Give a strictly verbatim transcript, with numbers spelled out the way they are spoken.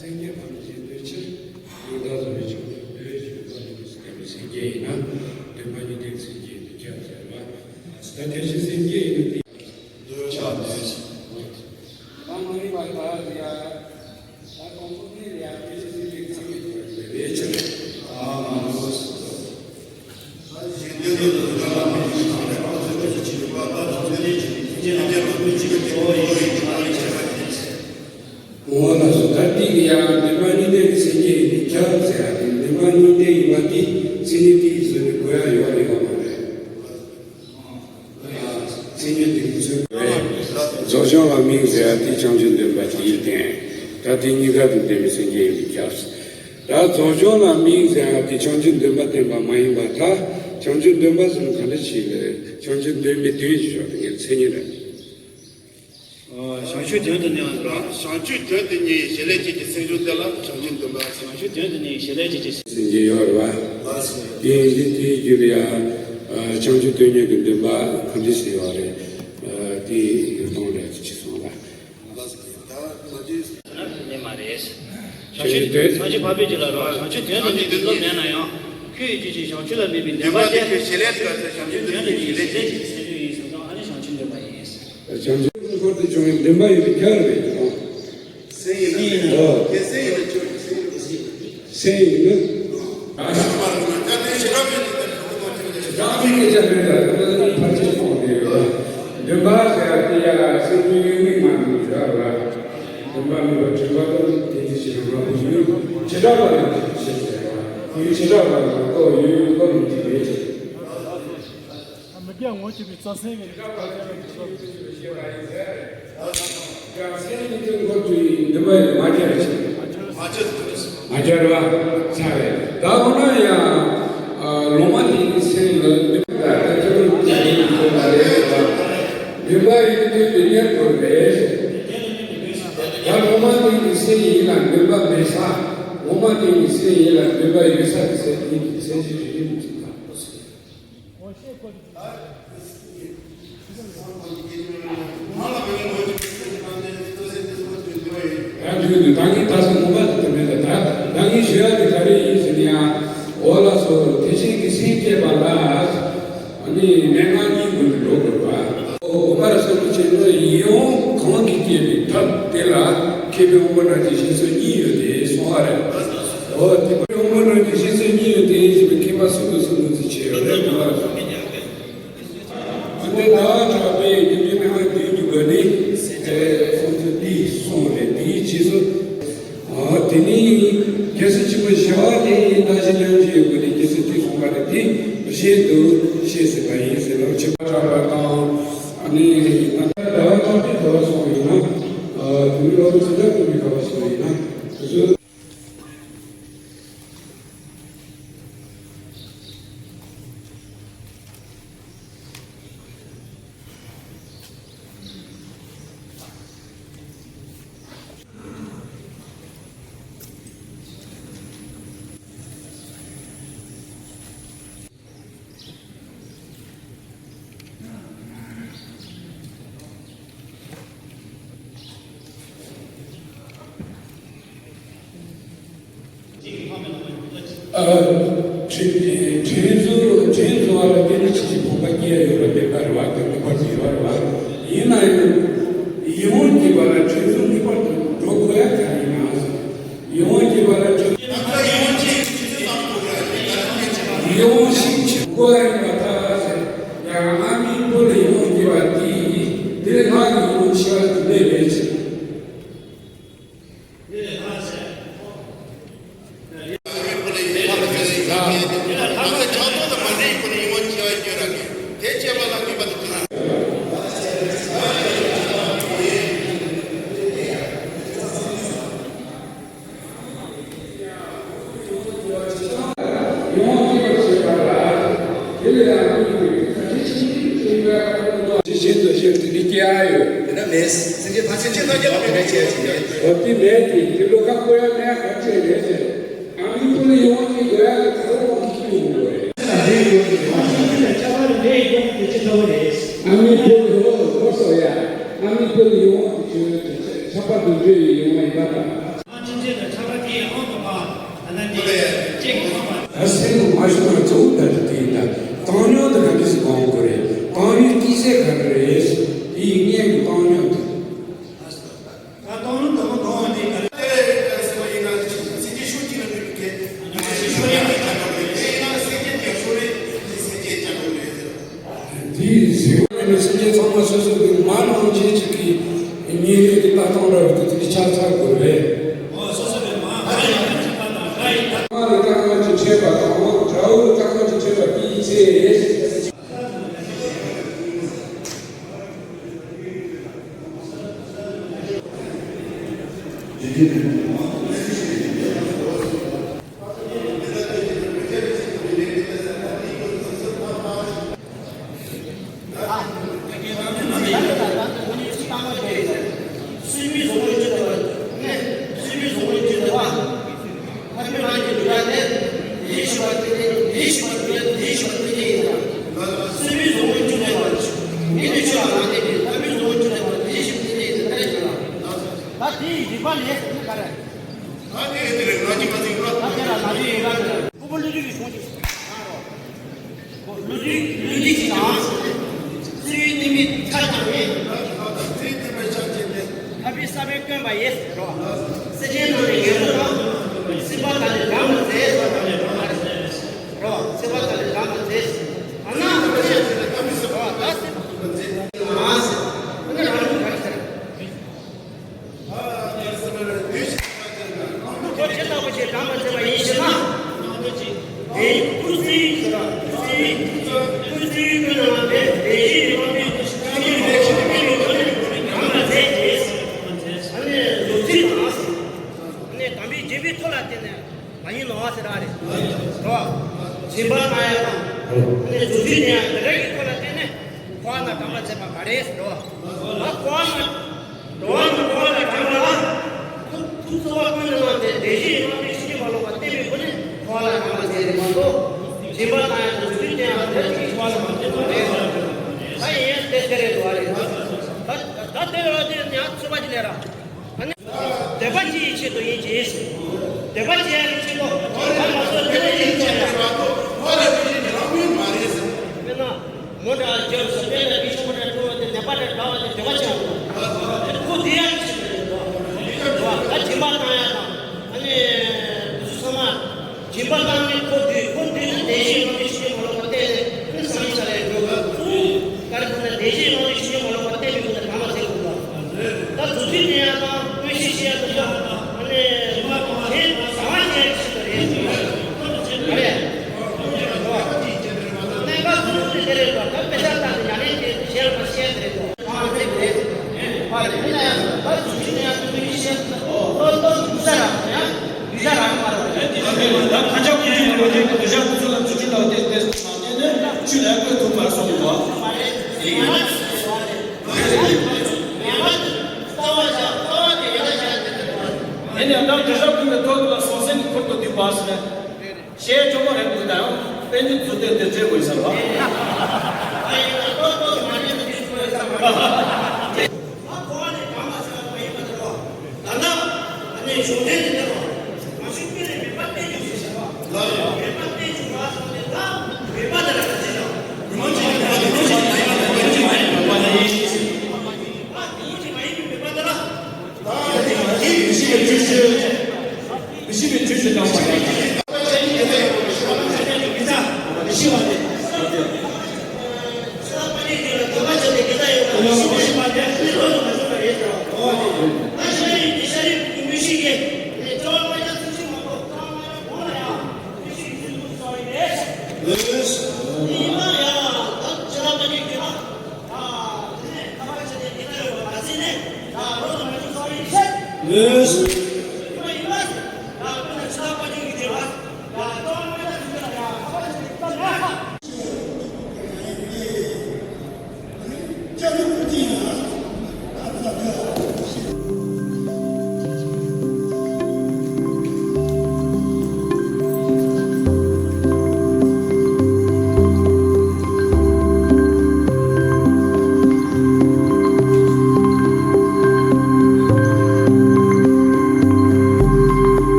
སེམས་ཉིད་ཕ་མ་བཞིན་འདོད་ཕྱིར། ཡང་དག་བཟུང་བའི་ཆོས་ཉིད་འདོད་ཅེས་པ་ནི་སེམས་བསྐྱེད་ཡིན་ན། འདུན་པ་གཉིས་ལྡན་སེམས་བསྐྱེད་ཡིན་ཀྱང་ཟེར་བ། ད་དེ་བཞིན་སེམས་བསྐྱེད་ཡིན་ན་དེ། འདོད་ཆགས་འདོད་ཅེས། ད་མ་རིག་པ་དག་ཡ། ད་གོང་ཚོ་དེ་ཡ་དེ་བཞིན་སེམས་བསྐྱེད་ཚང་མས་འདོད་པའི་ཕྱིར། ཨ་མ་ནོ། འོ་ལགས་སོ། ད་འདི་གི་ཡང་འདུན་པ་གཉིས་ལྡན་གྱི་སེམས་བསྐྱེད་ཡིན་པའི་ཁྱབ་ཟེར་ཡ་དེ། འདུན་པ་གཉིས་ལྡན་ཡིན་པ་དེ་མཚན་ཉིད་དེ་ཡིས་བཟོས་ནས་དགོས་ཡ་ཡོད་རེད་ཡོད་མ་རེད། མཚན་ཉིད་དེ་གི་ཚུལ་རེད། རྫོགས་བྱང་ལ་དམིགས་ཟེར་ཡ་དེ་བྱང་ཆུབ་འདུན་པ་དེའི་རྟེན། ད་དེ་གཉིས་ཀ་དང་ལྡན་པའི་སེམས་བསྐྱེད་ཡིན་པའི་ཁྱབ། ད་རྫོགས་བྱང་ལ་དམིགས་ཟེར་ཡ་དེ་བྱང་ཆུབ་འདུན་པ་བསྟན་པ་མ་ཡིན་པར་ཐལ། བྱང་ཆུབ་འདུན་པ་ཟེར་ན་ག་འདྲ་ཞིག་རེད། བྱང་ཆུབ་འདུན་པའི་དོན་གྱི་ཕྱོགས་དེ་ངའི་མཚན་ཉིད་རེད། བྱང་ཆུབ་དོན་དུ་གཉེར་བ། བྱང་ཆུབ་དོན་དུ་གཉེར་བའི་བྱེད་ལས་ཅན་གྱི་སེམས་བྱུང་དེ་ལ་བྱང་ཆུབ་འདུན་པ། བྱང་ཆུབ་དོན་དུ་གཉེར་བའི་བྱེད་ལས་ཅན་གྱི་སེམས་ཀྱི་ཡོད་རེད་བ། དེ་ཡིན་དུས་དེའི་རྒྱུད་ལ་ཡང་བྱང་ཆུབ་དོན་གཉེར་གྱི་འདུན་པ་གང་འདྲ་ཞིག་ཡོད་རེད། དེའི་ཡོད་སྟངས་ལ་ཅིག་གསུངས་ལ། དེ་མ་རེད། བྱང་ཆུབ་དོན། བྱང་ཆུབ་འཕགས་པའི་རྒྱུད་ལ་རོ། བྱང་ཆུབ་དོན་དུ་གཉེར་བའི་བློ་མེད་ན་ཡང་། ཁྱོད་ཀྱི་རྒྱུད་ཀྱི་བྱང་ཆུབ་ལ་དམིགས་པའི་འདུན་པ་དེ། བྱང་ཆུབ་དོན་དུ་གཉེར་བའི་བྱེད་ལས་ཅན་གྱི་སེམས་བྱུང་ཡིན་སོང་ཙང་ཨ་ནི་བྱང་ཆུབ་འདུན་པ་ཡིན། བྱང་ཆུབ་འཁོར་དུ་བྱུང་བའི་འདུན་པ་ཡོད་པའི་ཁྱབ་རེད། སེམས་ཡིན་ན། ཨོ། དེ་སེམས་ཡིན་ན་ཆོས་ཀྱི་སེམས་ཡིན་ན། སེམས་ཡིན་ན། བྱ་བའི་སྐད་ཆ་མེད་ལ་ཕར་ཕྱིན་གཏོང་དེ་ཡོད། འདུན་པ་ཟེར་ཡ་དེ་ཡ་སེམས་ཀྱི་དམིགས་མ་དམིགས་བྱ་བ། འདུན་པ་དམིགས་པ་དྲན་པ་དང་དེ་ཅི་ཕྱིར་རང་ལ་ཡུལ་བྱེ་བྲག་པ་ལ་ཅི་ཕྱིར་ཟེར་བ། ཡུལ་བྱེ་བྲག་པ་ལ་རྟོག་ཡུལ་རྟོག་མི་འཇིག་པའི་ཕྱིར། མི་རྒྱ་ངོ་བྱེད་པའི་རྩ་སེང་གི་རྒྱ་སེང་གི་དེ་འཁོར་དུ་ཡིན་འདུན་པ་ཡིན་མ་རྒྱ་རེ་ཆེ། མ་རྒྱ་རེ་བ་ཚ་རེ། ད་འོ་ན་ཡང་ལོ་མ་དེ་ཡིན་སེང་ལ་འདུན་པ་ད་ཁྱོད་ཀྱི་འདུན་པ་རེད་བ། འདུན་པ་ཡིན་དུས་དེ་ཉེར་འཁོར་རེད། ད་ལོ་མ་དེ་ཡིན། སེམས་ཡིད་ལ་འདུན་པ་མེད་ས། འོ་མ་དེ་ནི་སེམས་ཡིད་ལ་འདུན་པ་ཡོད་ས་དེ་ཟེར་ཡིན་གྱི་སེམས་ཤིང་རིག་རིམ་གྱི་དང་པོ་ཟེར། ཡང་དུས་དུས་ད་གིན་ད་སོ་ངོ་མ་དེ་དུ་མེད་ལ་ད་ད་གིན་ཞུ་ཡ་དེ་ག་རེ་ཡིན་ཟེར་ན་ཡང་འོ་ལགས་སོ་དེ་བཞིན་གྱི་སེམས་བསྐྱེད་པ་ལ། ཨ་ནི་མན་ངག་གཉིས་སྒོ་ནས་འགྲོ་དགོས་པ། ཨོ་མར་སོགས་ཀྱི་ཆེད་དུ་ཡིད་འོང་གང་གིས་བསྐྱེད་པའི་ཐབས་དེ་ལ་མཁས་པའི་དབང་པོ་རྣམས་ཀྱི་སྤྱི་གཙུག་གཉིས་ཡོད་དེ་གསུངས་པ་རེད། ཨོ་དེ་དཔལ་དབང་པོ་རྣམས་ཀྱི་སྤྱི་གཙུག་གཉིས་ཡོད་དེ་ཞེས་པའི་མཁས་པ་སུ་དང་སུ་ངོས་འཛིན་བྱས་ཡོད་རེད་མར་སོགས། འདི་ཟླ་བ་གྲགས་པས་དགེ་འདུན་མན་ངག་བདུན་གྱི་སྒོ་ནས་ཁོང་ཚོ་འདི་གསུངས་རེད། དེའི་རྗེས་སུ། ཨོ་དེ་ནི་རྒྱལ་སྲས་ཆེན་པོ་ཞི་བ་ལྷས་ཡིན་ན་ཞེས་ལན་ཅིག་ཡོད་དགོས་ནས་རྒྱལ་སྲས་དེ་གསུངས་པ་རེད། དེ་བཞིན་དུ་ཤེས་ཟིན་པ་ཡིན་ཟེར་ལ་ཆེན་པོ་གྲགས་པ་དང་། ཨ་ནི་ད་ལྟ་ཟླ་བ་གྲགས་པའི་ག་བ་སོང་ཡིན་ན། ཨ་དེ་ནི་ལོ་ཚོད་ལ་ཀུན་གྱི་ག་བ་སོང་ཡིན་ན་དེ་ཚོ། ཨ་དྲིན་དྲིན་གཟོ་དྲིན་གཟོ་བ་ལ་བརྟེན་ནས་ཕྱིན་ཅི་ཕུང་པོ་སྐྱེ་ཡ་ཡོད་པ་དེ་ལྟར་བ་དེ་ངེས་པར་དུ་ཡོད་རེད་བ། ཡིན་ན་ཡང་ཡིད་འོང་སྐྱེས་པ་ལ་དྲིན་གཟོ་ངེས་པར་དུ་འགྲོ་དགོས་ཡ་ག་ཡིན་ན། ཡིད་འོང་སྐྱེས་པ་ལ་དྲིན། ཡིད་འོང་ཞིག་ཆེ་དགོས་ཡ་ཡིན་པ་ད་ཟེར། ཡང་ཨ་མའི་སྤུ་ལ་ཡིད་འོང་སྐྱེས་པ་དེ་དེ་ལས་ལྷག་གི་ཡིད་འོང་ཆེ་བ་དེ་མེད་པའི་ཕྱིར། ཇི་བཞིན་དུ་ཤེས་ཏེ་ནི་སྐྱེ་ཡོད། དེ་འདྲ་མེད། སེམས་ཅན་ཐམས་ཅད་ཐམས་ཅད་ལ་མེད་པའི་ཕྱིར་ཅི་མེད། འོ་དེ་མེད་དེ་དེ་ལོ་ཁ་སྐོར་ཡ་མེད་ག་ཅེས་རེད་ཟེར། ཨ་མའི་སྤུ་ལ་ཡིད་འོང་གི་དགོས་ཡ་ག་རེ་འོང་གི་ཡོང་དགོས་རེད། ཨ་མའི་སྤུ་ལ་ཡིད་འོང་གི་སྐོར་སོགས་ཡ། ཨ་མའི་སྤུ་ལ་ཡིད་འོང་གི་ཆོས་ཁྱབ་པ་དུ་འགྲོ་ཡི་ཡོང་བ་ཡིན་པ་དང་། ད་སེམས་མ་ཞུ་ན་གཙོ་བོ་ད་དེ་དེ་ཡིན། ད་བཏང་སྙོམས་དེ་ག་འདྲ་ཞིག་སྤང་དགོས་རེད། བཏང་སྙོམས་དེ་ཚད་ག་རེ་རེད། དེ་ཡི་གཉེན་གྱི་བཏང་སྙོམས་དེ། ད་བཏང་སྙོམས་དེ་མོ་གང་བ་དེ་ག་རེ་རེད་ཟེར་བ་ཡིན་ན། སེམས་ཅན་ཕྱོགས་གཅིག་ལ་འདུས་པའི་སྐད། ཡིན་ན་སེམས་ཅན་ཡང་ཤོར་རེད། དེ་སེམས་ཅན་ཡང་ཤོར་རེད། དེ་སེམས་ཅན་ཡང་ཤོར་རེད། དེའི་ཟེར་བ་ནི་སེམས་ཅན་ཚང་མ་སོ་སོ་གི་མ་ནང་བྱེད་ཅིག་གི་ཉེ་རིང་གི་ལྟ་སྟངས་འདྲ་བ་དེ་ཚོ་ཆགས་ཚར་དགོས་རེད། ཨོ་སོ་སོ་གི་མ་ཧ་ཡིན་ན་ཅི་པ་དང་ཧ་ཡིན་ན། མ་ནི་དཀའ་ངལ་གྱིས་ཕྱེད་པ་དང་དགྲ་བོའི་དཀའ་ངལ་གྱིས་ཕྱེད་པ་དེའི་ཚེ། ད་དེའི་རིགས་པ་ལས་ཟེར་ན་ག་རེ། ད་དེ་དེ་རེད། ང་གཅིག་མ་གཅིག་རོ། ད་དེ་ལ་ང་གཅིག་ཡིན་ན་རེད། ཕུང་པོ་ལུས་རིགས་ཀྱི་གཞུང་གཅིག་ལུས་རིགས་ལུས་རིགས་ཀྱི་དང་། སྲིད་པའི་གནས་མིན་མཐའ་ཀྱང་མེད། སྲིད་པའི་གནས་མིན་ཆགས་ཅན་མེད། ཐར་པའི་ས་བོན་བསྐོན་པ་ཡིས་རོ། སེམས་ཅན་རྣམས་ལ་ངེས་རུང་དང་། སྲིད་པ་དག་ལས་འགྲངས་པར་མཛད། རོ། སྲིད་པ་དག་ལས་འགྲངས་པར་མཛད། ཨ་ན་ཨ་ན་ཡང་ཟེར་ན་ཐར་པའི་ས་བོན་མ་ཟེར། ཨ་ན་རང་ལུགས་ག་རེ་ཟེར། ཁོ་ཇི་ལྟ་བུ་ཞིག་དྲངས་པར་མཛད་པ་ཡིན་ཞེ་ན། དེ་ཡི་སྐུ་ཚེའི་ཟེར་བ། སྐུ་ཚེའི་སྐུ་ཚེའི་ཀུན་ནས་བསླངས་པའི་བདེན་བཞིའི་རིག་པ་སྤེལ་ནས་ཐུགས་ཀྱི་ལེགས་བཤད་སྤེལ་བའི་སྒོ་ནས་དྲངས་པར་མཛད་ཅེས། ཨ་ནི་རྫོགས་ཚིག་དང་། ཨ་ནི་དམ་པའི་བརྒྱུད་པའི་ཐོག་ལ་བརྟེན་ནས་མ་ཡིན་ནོ་ཟེར་བ་རེད། རོ། སྦྱིན་པ་བཏང་ཡ་དང་། ཨ་ནི་རྫོགས་ཚིག་ནས་ཡང་དེ་འདྲ་གི་ཐོག་ལ་བརྟེན་ནས་འཁོར་བ་ན་དྲངས་པར་མཛད་པ་མ་རེད་ཟེར་རོ། ད་འཁོར་བ་ན། འགྲོ་བ་ན་འཁོར་བ་ལས་དྲངས་པ་ལ། གཙོ་བོ་ཀུན་ཏུ་བསླངས་ཏེ་དེ་བཞིན་གནང་བའི་ཕྱིར་གྱི་མ་ལོག་པ་བསྟན་པའི་སྒོ་ནས་འཕོ་བ་ལ་རག་མ་འཛིན་རེད་མ་གཏོགས། སྦྱིན་པ་བཏང་ཡག་དང་རྫུ་འཕྲུལ་བསྟན་ཡག་དེ་ཅིག་འཕོ་བ་ལ་མ་འཛིན་པ་རེད། ད་ཡིན་ཡང་དེ་དེ་རེད་འདུག་ཨ་རེད། ད་ད་དེ་རེད་བ། དེ་ཡང་རྩོད་པ་ཅིག་ལས་ར། ཨ་ནི། དད་པ་སྐྱེ་ཡི་ཆེད་དུ་ཡིན་གྱི། དད་པ་སྐྱེ་ཡག་གི་ཆེད་དུ་ད་ང་ཚོ་དད་པ་སྐྱེ་ཡི་ཆེད་དུ། དཔེར་ན། མོ་འདྲ་རྒྱབ་སུ་དཔེ་ལ་མི་ཆུང་མ་འདྲ་འགྲོ་བ་དེ་ནད་པ་འདྲ་འདྲ་བ་དེ་དད་པ་ཆེ་བ། དེ་ཁོ་དེ་ཡང་ཞིག་རེད་འདུག་བ། ད་སྦྱིན་པ་བཏང་ཡག་དང་ཨ་ནི་དེ་ཚོ་ཚང་མ་སྦྱིན་པ་བཏང་ནས་ཁོ་དུས་ཁོ་དུས་ནི་དེ་བཞིན་གནང་བའི་ཕྱིར་གྱི་མ་ལོག་པ་བསྟན་ནས་ཨ་ནི་སངས་རྒྱས་ས་ལ་འགྲོ་དགོས། ག་རེ་ཟེར་ན་དེ་བཞིན་གནང་བའི་ཕྱིར་གྱི་མ་ལོག་པ་བསྟན་པའི་སྒོ་ནས་གང་ལ་ཟེར་དགོས་འདུག་ད་རྫུ་འཕྲུལ་བསྟན་ཡག་དང་མངོན་ཤེས་སྐྱེ་ཡག་དང་ཨ་ནི་དེ་བཟང་བ་སྐྱེ་ཡག་ཞིག་རེད། ག་རེ། གནད་འགག་གཙོ་བོ་དེ་རེད་པ། ད་དཔེ་ཆ་ལྟ་ནས་ཉམས་ལེན་བྱས་ཏེ་གཞན་ལ་བཤད་དེ་རེད་དོ། ཨ་དེ་རེད། ཨ་དེ་ཡིན་ན་ཡང་ད་གཟུགས་ཅན་ཡང་དེ་མི་བཤད་ན་ཨོ་ཏོ་གུ་ས་ར་ཡང་གུ་ས་ར་མ་ར། ད་ཁ་ཆག་ཀུན་གྱི་ནང་ལོགས་ཀྱི་གུ་ས་ཀུ་ས་ལ་གཟུགས་ཅན་ལ་དེ་དེ་ཆུ་ལ་ཀོས་ཐུབ་པར་སོང་བ། དེ་ཡིན་ན་ཡང་ད་གུ་ས་ཀུན་གྱི་ཐོག་ལ་སོང་སེམས་ཀྱི་འཁོར་དུ་འདུས་པ་ཟེར་ན། ཞེས་ཇོ་མོ་རེད་འདུག་དང་། དཔལ་ལྡན་རྫུ་འཕྲུལ་དེ་འདྲ་བྱེད་དགོས་ས་རེད་པ།